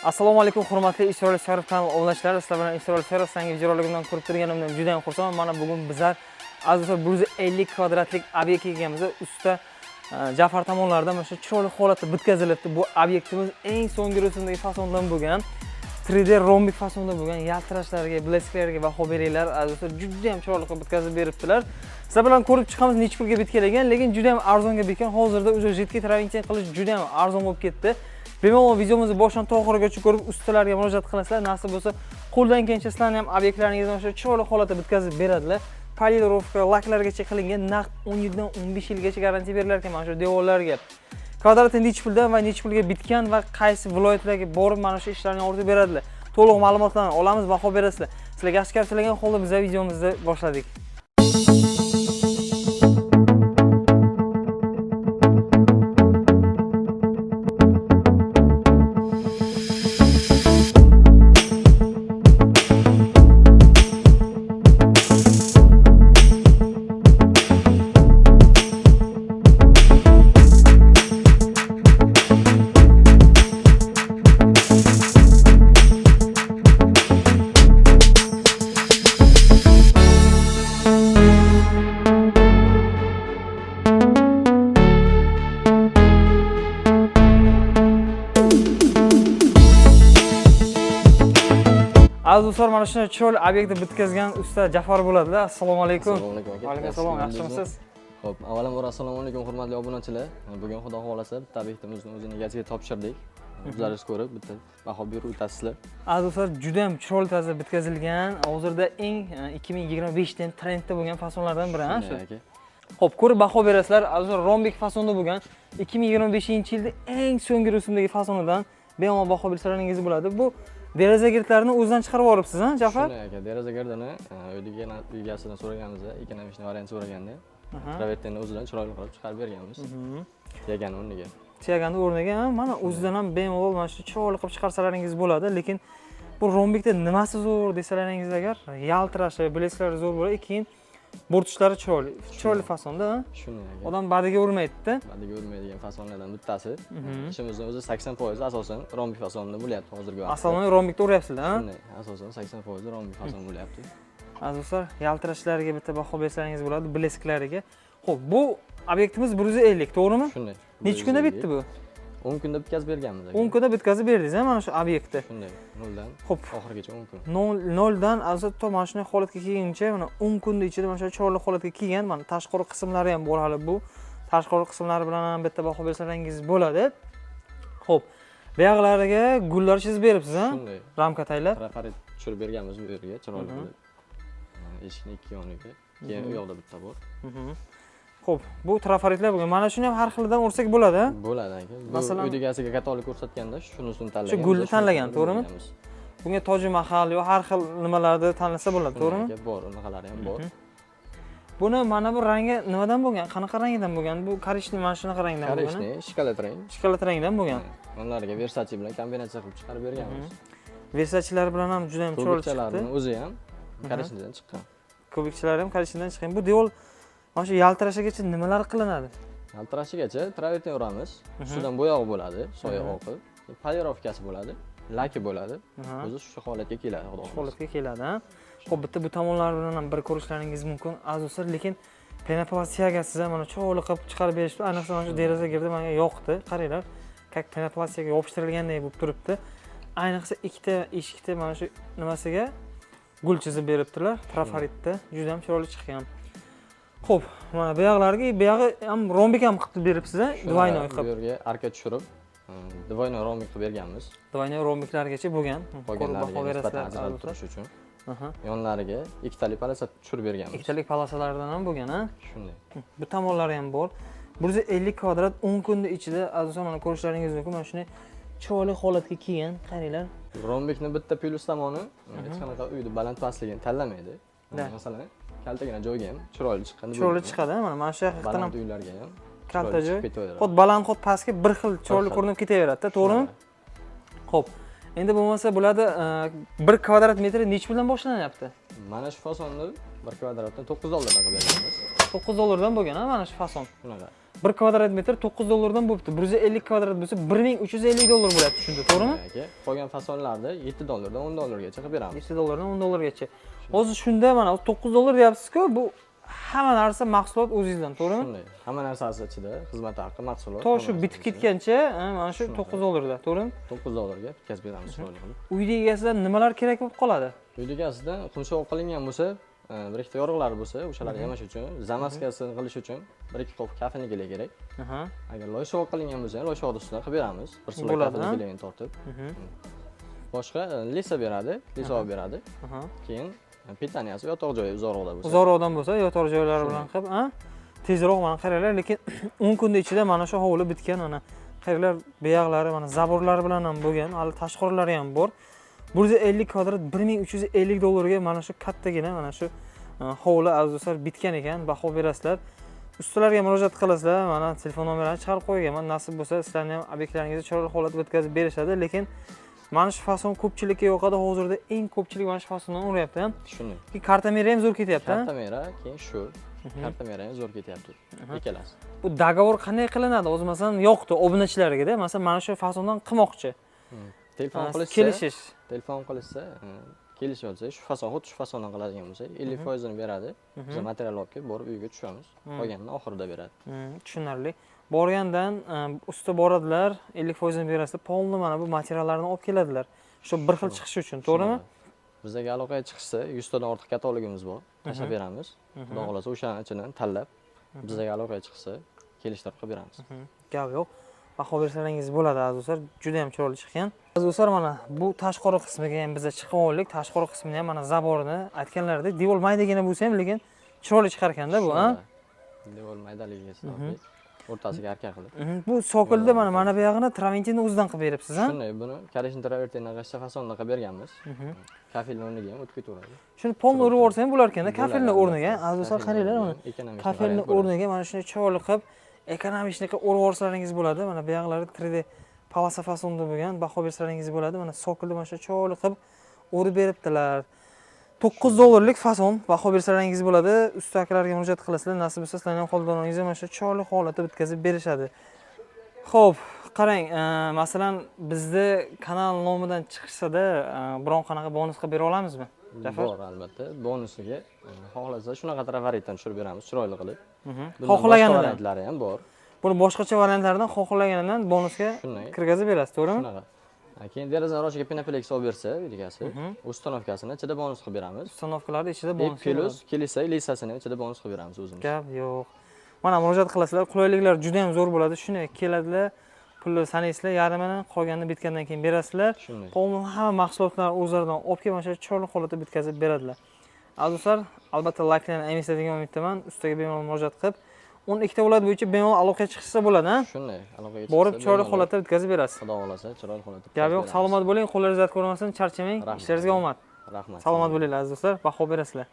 Assalomu alaykum hurmatli Isroil Sharif kanali obunachilari. Sizlar bilan Isroil Sharif yangi videoroligimdan ko'rib turganimdan juda ham xursandman. Mana bugun bizlar aziz do'stlar 150 kvadratlik obyektga kelganmiz. Usta Jafar tomonlaridan mana shu chiroyli holatda bitkazilibdi. Bu obyektimiz eng so'nggi rusumdagi fasondan bo'lgan 3D rombik fasonda bo'lgan yaltirashlarga, блеск larga baho beringlar. Aziz do'stlar, juda ham chiroyli qilib bitkazib beribdilar. Sizlar bilan ko'rib chiqamiz necha pulga bitgan, lekin juda ham arzonga bitgan. Hozirda уже жидкий travertin qilish juda ham arzon bo'lib ketdi. Bemalol videomizni boshidan to oxirigacha ko'rib, ustalarga murojaat qilasizlar. Nasib bo'lsa, qo'ldan kelgancha sizlarni ham obyektlaringizni o'sha chiroyli holatda bitkazib beradilar. Полировка, laklargacha qilingan, naqd 10 yildan 15 yilgacha garantiya berilar ekan mana shu devorlarga. Kvadrati necha puldan va necha pulga bitgan va qaysi viloyatlarga borib mana shu ishlarni yoritib beradilar. To'liq ma'lumotlarni olamiz, baho berasizlar. Sizlarga yaxshi kayf tilagan holda biz videomizni boshladik. Aziz do'stlar, mana shunday chiroyli obyektni bitkazgan usta Jafar bo'ladilar. Assalomu alaykum. Assalomu alaykum aka. Va alaykum assalom, yaxshimisiz? Xo'p, avvalambor assalomu alaykum hurmatli obunachilar. Bugun Xudo xohlasa bitta obyektimizni o'zini egasiga topshirdik. O'zlaringiz ko'rib bitta baho berib o'tasizlar. Aziz do'stlar, juda ham chiroyli tarzda bitkazilgan. Hozirda eng 2025 da trendda bo'lgan fasonlardan biri, ha shu. Shunday aka. Xo'p, ko'rib baho berasizlar. Aziz do'stlar, rombik fasonda bo'lgan 2025-yilda eng so'nggi rusumdagi fasonidan bemalol baho bersalaringiz bo'ladi. Bu deraza girdlarini o'zidan chiqarib yuboribsiz, ha, Jafar? Shunday aka, deraza gardini uydagi egasidan so'raganimizda, экономичный variant so'raganda, travertinni o'zidan chiroyli qilib chiqarib berganmiz. Yagani o'rniga. Tiyagani o'rniga, ha, mana o'zidan ham bemalol mana shu chiroyli qilib chiqarsalaringiz bo'ladi, lekin bu rombikda nimasi zo'r desalaringiz agar, yaltirashi, блеск lari zo'r bo'ladi, keyin bo'rtishlari chiroyli, chiroyli fasonda, ha? Shunday aka. Odam badiga urmaydida. Badiga urmaydigan fasonlardan bittasi. Ishimizni o'zi 80% asosan rombik fasonida bo'lyapti hozirgi vaqtda. Asosan rombikda uryapsizlar, ha? Shunday, asosan 80% rombik fason bo'lyapti. Aziz do'stlar, yaltirashlariga bitta baho bersangiz bo'ladi, блеск lariga. Xo'p, bu obyektimiz 150, to'g'rimi? Shunday. Necha kunda bitdi bu? 10 kunda bitkazib berganmiz aka. 10 kunda bitkazib berdingiz, ha, mana shu obyektni. Shunday, noldan Xo'p, oxirigacha 10 kun. Noldan aziz to mana shunday holatga kelguncha mana 10 kunda ichida mana shu chiroyli holatga kelgan, mana tashqari qismlari ham bor hali bu. Tashqari qismlari bilan ham bitta baho bersalaringiz bo'ladi. Xo'p, bu yoqlariga gullar chizib beribsiz, ha? Shunday. Ramka taylab. Trafaret tushirib berganmiz bu yerga chiroyli qilib. Eshikni ikki yoniga. Keyin u yoqda bitta bor. Xo'p, bu trafaretlar bo'lgan. Mana shuni ham har xilidan ursak bo'ladi, ha? Bo'ladi aka. Bu Masalan- uyda egasiga kattalik ko'rsatganda shunisini tanlagan. Shu gulni biz shuni tanlagan, to'g'rimi? berganmiz. Bunga Toji Mahal yo har xil nimalarni tanlasa bo'ladi, to'g'rimi? Aka, bor, unaqalari ham bor. Buni mana bu rangi nimadan bo'lgan? Qanaqa rangidan bo'lgan? Bu коричневый mana shunaqa rangdan bo'lgan. Коричневый, shokolad rang. Shokolad rangdan bo'lgan. Onlarga Versace bilan kombinatsiya qilib chiqarib berganmiz. Versace'lar bilan ham juda ham chiroyli chiqdi. Kubikchalarning o'zi ham коричневый dan chiqqan. Kubikchalari ham коричневый dan chiqqan. Bu devor mana shu yaltirashigacha nimalar qilinadi? Yaltirashigacha travertin uramiz. Ustidan bo'yog'i bo'ladi, soya oqi. Полировка si bo'ladi, laki bo'ladi. O'zi shu holatga keladi, xudo xohlasa. Holatga keladi, ha? Xo'p, bitta bu tomonlar bilan ham bir ko'rishlaringiz mumkin, aziz do'stlar, lekin пенопласт siyagasiz ham mana chiroyli qilib chiqarib berishdi. Ayniqsa mana shu deraza girdi menga yoqdi. Qaranglar, как пенопласт yaga yopishtirilgandek bo'lib turibdi. Ayniqsa ikkita eshikda mana shu nimasiga gul chizib beribdilar, trafaretda juda ham chiroyli chiqqan. Xo'p, mana bu yoqlarga, bu yog'i ham rombik ham qilib beribsiz, a? Двойной Bu qilib. yerga arka tushirib, двойной rombik qilib berganmiz. Двойной rombiklargacha bo'lgan. Ko'rib baho Qolganlariga nisbatan berasizlar. ajralib turish uchun. Aha. Yonlariga ikkitalik полоса tushirib berganmiz. Ikkitalik полоса lardan ham bo'lgan, a? Shunday. Bu tomonlari ham bor. 150 kvadrat 10 kunda ichida aziz mana ko'rishlaringiz mumkin. Mana shunday chiroyli holatga kelgan, qaranglar. Rombikni bitta plyus tomoni hech qanaqa uyni baland pastligini tanlamaydi. Da. Masalan, kaltagina joyga ham chiroyli chiqqan. Chiroyli chiqadi, mana shu haqiqatan ham Baland uylarga ham kalta chiroyli joy. chiqib ketaveradi. Xuddi baland, xuddi pastga bir xil chiroyli xil. ko'rinib ketaveradi-da, to'g'rimi? Xo'p. Endi bo'lmasa bo'ladi, 1 kvadrat metri necha puldan boshlanyapti? Mana shu fasonni 1 kvadratdan 9 dollardan qilib berganmiz. 9 dollardan bo'lgan, ha, mana shu fason. Shunaqa. 1 kvadrat metr 9 dollardan bo'libdi. 150 kvadrat bo'lsa 1350 dollar bo'lyapti shunda, to'g'rimi? Aka, qolgan fasonlarda 7 dollardan 10 dollargacha qilib beramiz. 7 dollardan 10 dollargacha. Hozir shunda mana 9 dollar deyapsiz-ku, bu hamma narsa mahsulot o'zingizdan, to'g'rimi? Shunday. Hamma narsasi ichida, xizmat haqi, mahsulot. To shu hamma bitib narsasi. ketgancha, mana shu Shunaqa. 9 dollarda, to'g'rimi? 9 dollarga bitkazib beramiz chiroyli qilib. Uyda egasidan nimalar kerak bo'lib qoladi? Uyda egasidan qumshoq qilingan bo'lsa, bir ikkita yorug'lar bo'lsa, o'shalarni yamash uchun, замазка sini qilish uchun bir ikki qop kafelnikilar kerak. Agar loyshoq qilingan bo'lsa, loyshoqni ustidan qilib beramiz. Bir slой Bo'ladi, ha? kafelnikilarni tortib. Boshqa леса beradi, леса olib beradi. Keyin питания si, yotoq joyi uzoqroqda bo'lsa. Uzoqroqdan bo'lsa, yotoq joylari bilan qilib, a? Tezroq mana qaranglar, lekin 10 kunda ichida mana shu hovli bitgan, mana qaranglar, buyog'lari mana забор lari bilan ham bo'lgan, hali tashqarilari ham bor. 150 kvadrat 1350 dollarga mana shu kattagina mana shu hovli, aziz do'stlar, bitgan ekan. Baho berasizlar. Ustalarga murojaat qilasizlar, mana telefon nomerlarini chiqarib qo'yganman. Nasib bo'lsa, sizlarni ham obyektlaringizni chiroyli holatda bitkazib berishadi, lekin mana shu fason ko'pchilikka yoqadi. Hozirda eng ko'pchilik mana shu fasondan uryapti, ham. Shunday. Keyin kartamera ham zo'r ketyapti, ha? Kartamera, keyin shu. Kartamera ham zo'r ketyapti. Ikkalasi. Bu договор qanday qilinadi? O'zi masalan yoqdi obunachilarga-da, masalan mana shu fasondan qilmoqchi. Telefon qilishsa, Kelishish. Telefon qilishsa, kelishib olsa, shu fason, xuddi shu fasondan qiladigan bo'lsa, 50% ini beradi. Biz material olib kelib, borib uyga tushamiz. Qolganini oxirida beradi. Tushunarli. Borgandan usta boradilar, 50% berasizlar, полный mana bu materiallarni olib keladilar. Shu bir xil chiqishi uchun, to'g'rimi? Shunaqa. Bizga aloqaga chiqishsa, 100 tadan ortiq katalogimiz bor. Tashlab beramiz. Xudo xohlasa o'shani ichidan tanlab, bizga aloqaga chiqsa, kelishtirib qilib beramiz. Gap yo'q. Baho bersalaringiz bo'ladi, aziz do'stlar. Juda ham chiroyli chiqqan. Aziz do'stlar, mana bu tashqari qismiga ham biz chiqib oldik. Tashqari qismini ham mana забор ini aytganlaridek, devor maydagina bo'lsa ham, lekin chiroyli chiqar ekanda bu, ha? Devor maydaligiga sababli o'rtasiga arka qilib. Bu sokolda mana bu yog'ini travertinni o'zidan qilib beribsiz, ha? Shunday, buni коричневый travertinni g'ishta fasonda qilib berganmiz. Kafelni o'rniga ham o'tib ketaveradi. Shuni polni urib yuborsa ham bo'lar ekanda, Bo'ladi, kafelni o'rniga. albatta. Aziz do'stlar, Kafelni qaranglar o'rniga mana. ham ekonomik Kafelni variant bo'ladi. o'rniga mana shunday chiroyli qilib, ekonomичный qilib urib yuborsalaringiz bo'ladi. Mana bu yoqlari 3D полоса fasonda bo'lgan, baho bersalaringiz bo'ladi. Mana sokolda mana shu chiroyli qilib urib beribdilar. 9 dollarlik fason, baho bersalaringiz bo'ladi. Usta akalarga murojaat qilasizlar, nasib bo'lsa sizlarning ham xonadoningizga mana shu chiroyli holatda bitkazib berishadi. Xo'p, qarang, masalan, bizni kanal nomidan chiqishsa-da, biron qanaqa bonus qilib bera olamizmi? Jafar? Bor, albatta. Bonusiga xohlasa shunaqa travertindan tushirib beramiz, chiroyli qilib. Bundan boshqa Xohlaganidan. variantlari ham bor. Buni boshqacha variantlaridan xohlaganidan bonusga Shunday. kirgazib berasiz, to'g'rimi? Shunaqa. Keyin deraza roshiga пеноплэкс olib bersa, egasi, установка sini ichida bonus qilib beramiz. Установка larni ichida И bonus. Плюс kelsa, леса sini ichida bonus qilib beramiz o'zimiz. Gap yo'q. Mana murojaat qilasizlar, qulayliklar juda ham zo'r bo'ladi. Shunday keladilar, pulni sanaysizlar, yarmini, qolganini bitgandan keyin berasizlar. Shunday. Полный hamma mahsulotlarni o'zlaridan olib kelib, mana shu chiroyli holatda bitkazib beradilar. Aziz do'stlar, albatta layklarni aymaysiz degan umiddaman. Ustaga bemalol murojaat qilib, 12 ta viloyat bo'yicha bemalol aloqaga chiqishsa bo'ladi, ha? Shunday, aloqaga Borib chiqsa, chiroyli bemalol, holatda bitkazib berasiz. Xudo xohlasa, chiroyli holatda Gap bitkazib yo'q, beramiz. salomat bo'ling, qo'llaringiz dard ko'rmasin, charchamang, Rahmat. ishlaringizga omad. Rahmat. Salomat bo'linglar, aziz do'stlar, baho berasizlar.